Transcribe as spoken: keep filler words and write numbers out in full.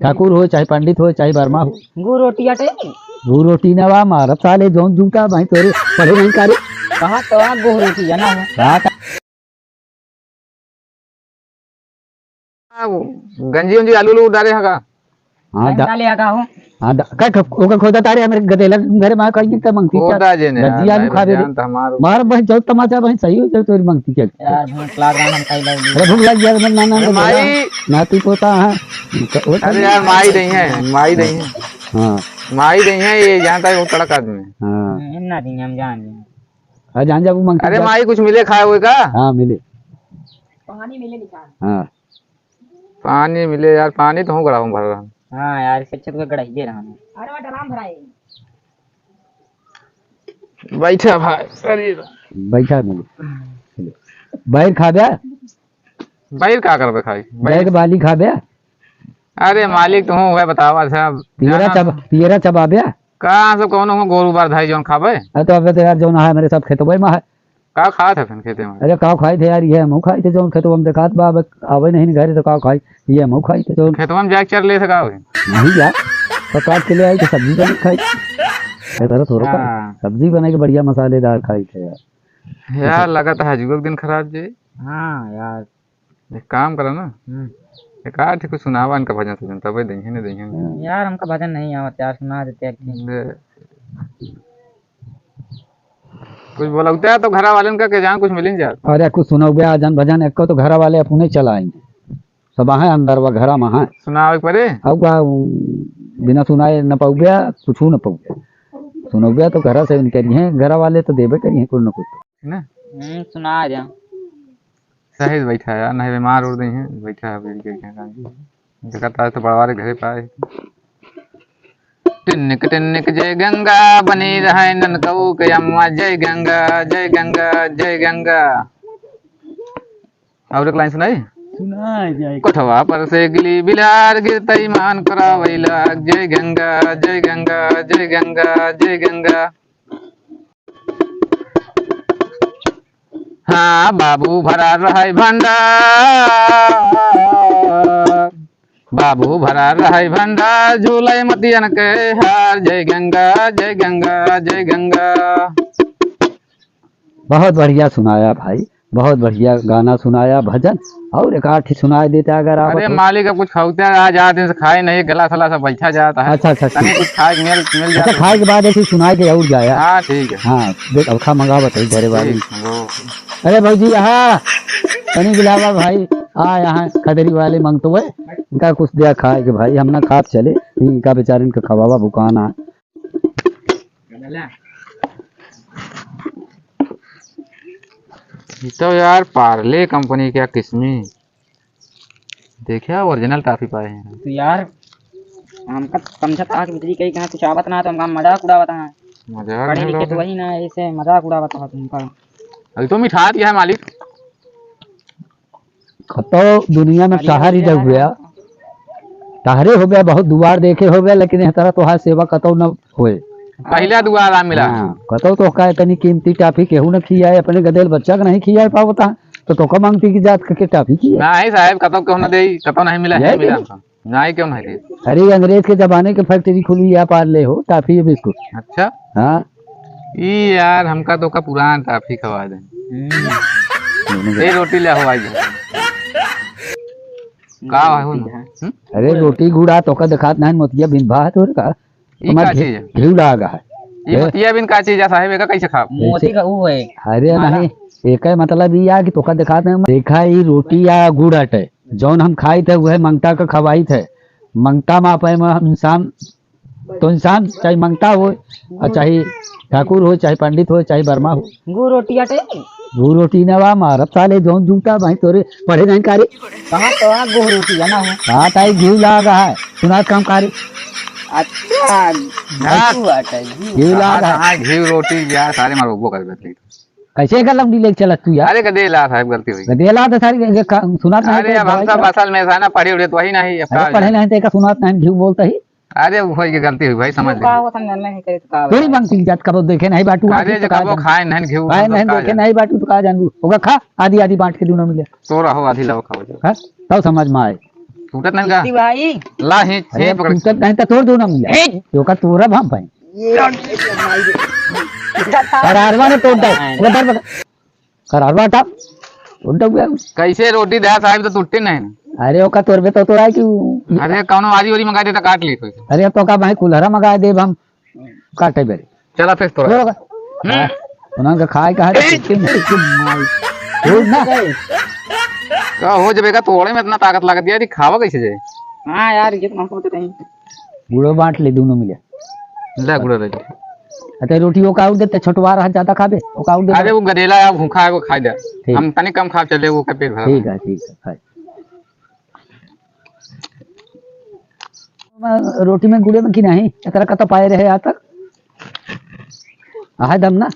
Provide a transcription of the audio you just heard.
ठाकुर हो, चाहे पंडित हो, चाहे वर्मा हो। गू रोटी अटे। गू रोटी ना बा, मारब साले जौन जूता भाई तोरे पढ़े नहीं करे। कहाँ तो आ गू रोटी है ना हो। कहाँ का? आ, वो गंजी उंजी आलू उलू डारे हगा। हाँ, नहीं दा-, डाले हगा हो। हाँ, दा-, का ख-, ओकर खोदा तारे हमरे गदेला घरे माँ कहीं त मंगती क्या? खोदा जे ने गंजी यार, आलू नहीं खाबे रे। जान त हमार मार भाई, जौन तमाचा भाई सही हो जाए तोरी मंगती क्या? यार, भूख लाग रहा, हम खाई लाओ। अरे भूख लग गया, ना, ना, अरे ना, माई। ना, ना, तू पोता, हाँ। अरे यार, माई नहीं है, माई नहीं है। हाँ। माई नहीं है, ये जानता है वो कड़क आदमी है। हाँ। हम्म, ना दी, हम जान लें। हाँ, जान जा, वो मंगती अरे जा। माई, कुछ मिले खाए हुए का? हाँ, मिले। पानी मिले निकाल। हाँ। पानी मिले यार, पानी तो हूँ गड़ावा में भर रहा। हाँ यार, इससे अच्छा तो गड़ाइए रहा। अरे, वो ड्राम भराए। बैठा भाई, अरे। बैठा मिले। बैर खा गया? बैर का करबे खाई? बैर बैर बाली खा गया? अरे मालिक, तू हुआ बतावा सब। पियरा जाना चब-, पियरा चबाब्या? का सब कौनो हो गोरू बार धाई जौन खाबे? अरे तो अबे तो यार जौन है मेरे सब खेतवे में है। का खात है फिर खेते में? अरे का खाई थे यार, ये हमहू खाई थे जौन खेतवा में देखात बा, अब आवे नहीं घर तो का खाई, ये हमहू खाई थे जौन। खेतवा में जाके चर ले सका हो? नहीं यार, तो काट के ले आई तो सब्जी बना के खाई। अरे तरह थोड़ा का हाँ। सब्जी बना के बढ़िया मसालेदार खाई थे यार। यार लगत है जुगक दिन खराब जे। हाँ यार। एक काम करा ना, हम्म। एक आठ कुछ सुनावा इनका भजन सजन, तबे देंगे ने देंगे। हाँ। यार, हमका भजन नहीं आवत यार, सुना देते एक ठे। ले। कुछ बोलौते तो घरा वालन का के जान कुछ मिलिन जात। अरे, कुछ सुनौबे, जान भजन एको तो घरा वाले अपने चला आएंगे। सब आहे अंदर वा घरा में है। सुनावे के पड़े? अब का, उ, बिना सुनाए न पौबे, कुछ न पौबे। सुनौबे तो घरा से इनके लिए, घरा वाले तो देबे करिए कुछ न कुछ। ना? हम्म, सुना जा। सही बैठा है, नहीं बीमार उड़ गई हैं, बैठा है, बीड़ी के यहाँ गांधी। देखा था तो बड़वारे घरे पे आए। टिन्निक टिन्निक जय गंगा, बनी रहे ननकऊ के अम्मा, जय गंगा, जय गंगा, जय गंगा। और एक लाइन सुनाई? सुनाई जाए। कोठवा पर से गिली बिलार, गिरतई मान करावैला, जय गंगा, जय गंगा, जय गंगा, जय गंगा। हाँ, बाबू भरा रहै भंडार, बाबू भरा रहै भंडार, झूलै मतियन के हार। जय गंगा, जय गंगा, जय गंगा। बहुत बढ़िया सुनाया भाई, बहुत बढ़िया गाना सुनाया, भजन। और एक आठ ही सुनाई देता अगर आप अरे तो। मालिक, अब कुछ खाते हैं, आज आठ दिन से खाए नहीं, गला सला सब बैठा जाता है। अच्छा, अच्छा, तनी ठीक। कुछ खाए के मिल, मिल अच्छा, जाता खाए है। के बाद ऐसे सुनाए के और जाया। हाँ, ठीक है। हाँ, देख, अब खा मंगावत है घरे वाली। ठीक, वो। अरे भौजी, यहाँ तनी बुलावा भाई, आ यहाँ खदेरी वाले मंगतो है, इनका कुछ दिया खाए के भाई, हम ना खात चले, इनका बेचारे इनका खवावा भुकाना। ई तो यार पार्ले कंपनी के किस्मी। देखिया, ओरिजिनल टाफी पाए हैं। तो यार, हमका समझत आ कि बिजली कहीं कहाँ कुछ आवत ना, तो हमका मजाक उड़ावत है। मजाक पढ़े नहीं लिखे तो उड़ावत। वही ना, ऐसे मजाक उड़ावत है तुमका। अभी तो मिठात क्या है मालिक? कतौ दुनिया में अरे टहर ही भैया। जब हुआ, टहरे हो गया, बहुत दुआर देखे हो गया, लेकिन यह तरह तोहार सेवा कतौ न होए। पहला दुआर आ मिला। हाँ, कतौ तो का इतनी कीमती टाफी केहू न खियाए, अपने गदेल बच्चा के नहीं खियाए पावता, तो तोका मांगती की जात के टाफी खियाए। नहीं साहब, कतौ केहू न देई, कतौ नहीं मिला है, नहीं मिला देई। हमका। नहीं, क्यों नहीं देई? अरे, अंग्रेज के जमाने के फैक्ट्री खुली या पार्ले हो, टाफी बिस्कुट। अच्छा। हाँ। ई यार, हमका तो का पुरान टाफी खवा दे। हम्म। ए, रोटी ले हवाई जहाज। का है हो ना? हम्म? अरे, रोटी गुड़ा तोका दिखात नहीं, मोतिया बिन भात और का? ई हमार का घी-, चीज है? घी लागा है। ई ए? मोतिया बिन का चीज है साहेब, एका कैसे खाब? मोती का ऊ है। अरे माला। नहीं, एका मतलब ई है कि तोका दिखात नहीं, देखा ई रोटी या गुड़ हटे, जौन हम खाई थे, वह मंगता का खवाई थे। मंगता में आपे में हम इंसान तो इंसान चाहे मंगता हो और चाहे ठाकुर हो, चाहे पंडित हो, चाहे वर्मा हो। गू रोटी अटे। गू रोटी ना बा, मारब साले जौन जूता भाई तोरे पढ़े नहीं करे। कहाँ तो आ गू रोटी है ना हो? कहाँ ताई घी लागा है, सुनात काम करे। अच्छा, हाँ। घी अटे, घी। घी लागा है। कहाँ घी रोटी यार, सारे मारो वो कर देते। कैसे का लौंडी लेके चलत तू यार? अरे गदेला साहब, गलती हुई। गदेला तो सारी ये का-, सुनात नहीं अरे तो अब हम भाई सब का-, असल में ऐसा ना पढ़े उड़े तो वही नहीं, अब अरे का पढ़े जाने। नहीं तो एका सुनात नहीं, घी बोलता ही। अरे वो भाई की गलती हुई भाई, समझ क्यों ले। का वो समझ में नहीं करे तो का तेरी बताए? मांगती की जात कबो देखे नहीं बाटू, अरे आज जो तो का कबो जानू। खाए नहीं घी, खाए हम सब नहीं का देखे जाने। नहीं बाटू तो का जानू। होगा खा, आधी आधी बांट के दोनों मिले। तो रहो आधी लाओ खाओ जो। हाँ? तब समझ में आए। टूटत नहीं का? भाई। ला, ही, अरे, ही पकड़। टूटत नहीं तो तोड़ दो ना मुझे। हे। तो का तोड़ा भाम पाए। ये, ये, ये, ये। करारवा ने तोड़ दे। वो धर पकड़। करारवा हटा। तोड़ दे गया। कैसे रोटी दे साहब तो टूटते नहीं। अरे, ओका तोड़बे तो तोड़ा है कि उ-, अरे, कौनो आरी वारी मंगा दे तो काट ली कोई। अरे, तो का भाई कुल्हरा मंगा दे हम। काटे बेरे। चला फिर तोरा। तोरा का? हम्म। हाँ, उन्हन का खाए का है तो चिकन, चिकन मार। छोड़ ना। का हो जबे का तोड़े में इतना ताकत लगा दिया, यदि खावा कैसे जाए? हाँ यार, ये तो हमको पता नहीं। गुड़ो बांट ले दोनों मिले। ले गुड़ो ले। अच्छा, रोटी वो काउर देते, छोटवा रहा, ज्यादा खाबे, वो काउर दे। अरे, वो गदेला है, भूखा है, वो खा जा। ठीक। हम तनी कम खा चले, वो का पेट भरा। ठीक है, ठीक है, खाए। रोटी में गुड़े में कि नहीं? एकरा का तो पाए रहे आज तक। आहे दम ना?